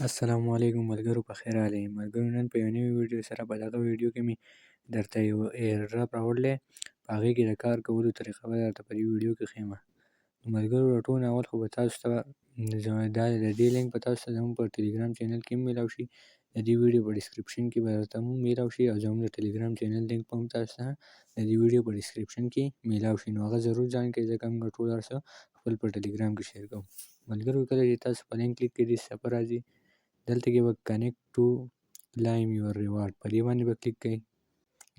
السلام علیکم ملګرو، په خیر راغلئ. ملګرو، نن په یو نوي ویډیو سره، په دغه ویډیو کې مې درته یو ایرډراپ راوړلی، په هغې کې د کار کولو طریقه به درته په دې ویډیو کې ښیم. نو ملګرو، د ټولو نه اول خو به تاسو ته دا د دې لینک په تاسو ته زموږ په ټلیګرام چینل کې هم میلاو شي، د دې ویډیو په ډسکرپشن کې به درته هم میلاو شي، او زموږ د ټلیګرام چینل لینک به هم تاسو ته د دې ویډیو په ډسکرپشن کې میلاو شي. نو هغه ضرور جوین کړئ، ځکه موږ ټول هر څه خپل په ټلیګرام کې شیر کوو. ملګرو، کله چې تاسو په لینک کلیک کړئ، دې صفحه راځي. دلته کې به کنیکټ ټو کلایم یور ریوارډ په دې باندې به کلیک کړئ.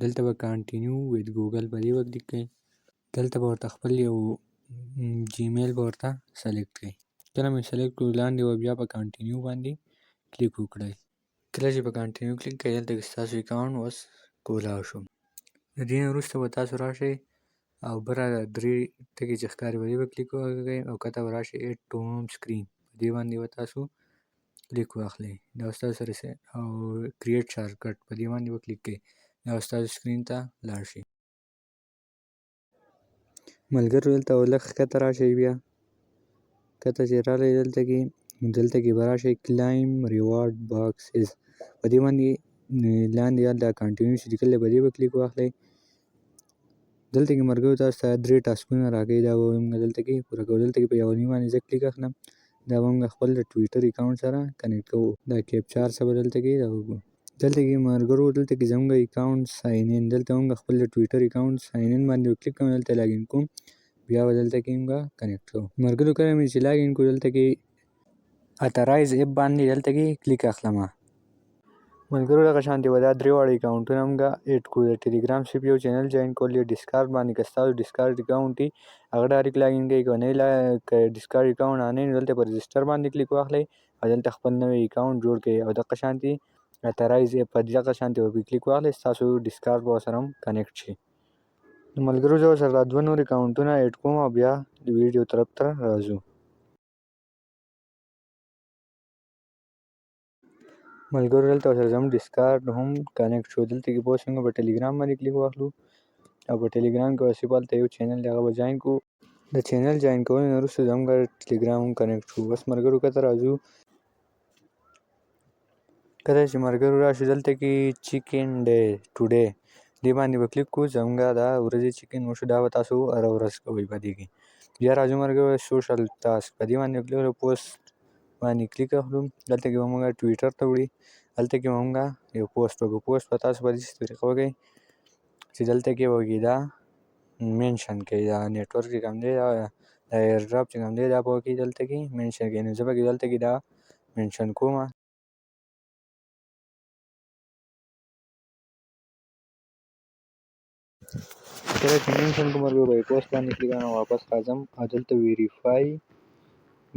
دلته به کانټینیو ویت ګوګل په دې به کلیک کړئ. دلته به ورته خپل یو جیمیل به ورته سلیکټ کړئ. کله مې سلیکټ کړو، لاندې به بیا په کانټینیو باندې کلیک وکړئ. کله چې په کانټینیو کلیک کړئ، دلته کې ستاسو اکاونټ اوس کولاو شو. د دې نه وروسته به تاسو راشئ او بره درې ټکي چې ښکاري، په دې به کلیک وکړئ، او کته به راشئ ایډ ټو هوم سکرین، په دې باندې به تاسو کلیک واخلئ. دا ستاسو سره او کریټ شارټکټ په دې باندې به کلیک کړئ، دا ستاسو سکرین ته لاړ شي. ملګرو، دلته لږ ښکته راشئ. بیا کته چې راغلی، دلته کې به راشئ کلایم ریوارډ باکسز په دې باندې، لاندې هلته کانټینیو چې لیکل، په دې به کلیک واخلئ. دلته کې ملګرو تاسو ته درې ټاسکونه راکوي، دا به موږ دلته کې پوره کوو. دلته کې په یو باندې زه کلیک اخلم. دا به موږ خپل د ټویټر اکاونټ سره کنیکټ کوو. دا کیپچار څه به دلته کې دا وکړو. دلته کې ملګرو، دلته کې زموږ اکاونټ ساین ان، دلته موږ خپل د ټویټر اکاونټ ساین ان باندې کلیک کوو. دلته لاګین کوم، بیا به دلته کې موږ کنیکټ کوو. ملګرو، کله مې چې لاګین کړو، دلته کې اترایز اپ باندې دلته کې کلیک اخلم. ملګرو، دغه شانتې به دا درې واړه اکاونټونه موږ ایډ کړو. د ټلیګرام صرف یو چینل جوین کول دی. ډسکارډ باندې که ستاسو ډسکارډ اکاونټ وي، هغه ډایرکټ لاګین کوئ. که نه، که ډسکارډ اکاونټ نه، نو دلته په رجسټر باندې کلیک واخلئ او دلته خپل نوی اکاونټ جوړ کړئ، او دغه شانتې اترایز اپ په دغه شانتې به کلیک واخلئ، ستاسو ډسکارډ به ورسره هم کنیکټ شي. نو ملګرو، زه ورسره دا دوه نور اکاونټونه ایډ کوم او بیا د ویډیو طرف ته راځو. ملګرو، دلته ورسره زموږ ډسکارډ هم کنیکټ شو. دلته کې به اوس موږ په ټلیګرام باندې کلیک واخلو، او په ټلیګرام کې به صرف هلته یو چینل دی، هغه به جوین کړو. د چینل جوین کولو نه وروسته زموږ ټلیګرام هم کنیکټ شو. بس ملګرو، کته راځو. کله چې ملګرو راشو، دلته کې چیک ان ډے ټوډے دې باندې به کلیک کړو. زموږ دا ورځې چیک ان وشو. دا به تاسو هره ورځ کوئ په دې کې. بیا راځو ملګرو، سوشل ټاسک په دې باندې کلیک، پوسټ باندې کلیک اخلو. دلته کې به موږ ټویټر ته وړي، هلته کې به موږ یو پوسټ وکړو. پوسټ به تاسو په دې طریقه وکړئ چې دلته کې به دا منشن کوي، دا نیټورک چې کوم دی، دا ایرډراپ چې کوم دی، دا به وکړي دلته کې منشن کوي. نو زه به دلته کې دا منشن کوم. کله چې منشن کوم ملګرو، به پوسټ باندې کلیک کوم، واپس راځم او دلته ویریفای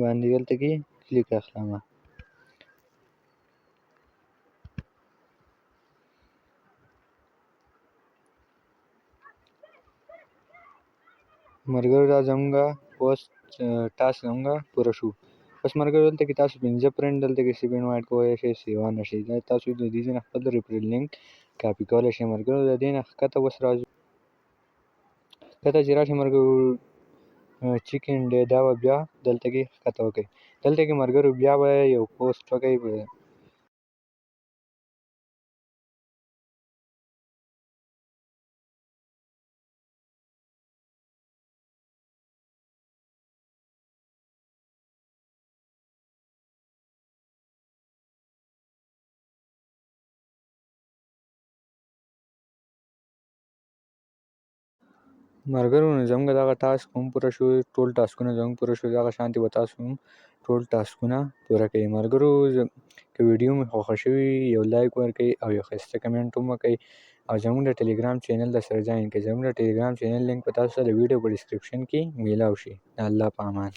باندې دلته کې کلیک اخلم. ملګرو، دا زمونږ پوسټ ټاسک زمونږ پوره شو. بس ملګرو، دلته کې تاسو 5 فرند دلته کې سیف انوایټ کولی شئ، سیوا نه شئ. دا تاسو د دې ځای نه خپل ریفرل لینک کاپي کولی شئ. ملګرو، د دې نه ښکته اوس راځو. ښکته چې راشئ ملګرو، چیک ان ډے دا به بیا دلته کې ښکته وکړئ. دلته کې ملګرو بیا به یو پوسټ وکړئ. ملګرو، نو زموږ دغه ټاسک هم پوره شو. ټول ټاسکونه زموږ پوره شو. دغه شانتې به تاسو هم ټول ټاسکونه پوره کړئ. ملګرو، که ویډیو مې خوښه شوي، یو لایک ورکړئ او یو ښایسته کمنټ هم وکړئ، او زموږ د ټلیګرام چینل د سره جوین کړئ. زموږ د ټلیګرام چینل لینک په تاسو سره د ویډیو په ډسکرپشن کې میلاو شي. د الله په امان.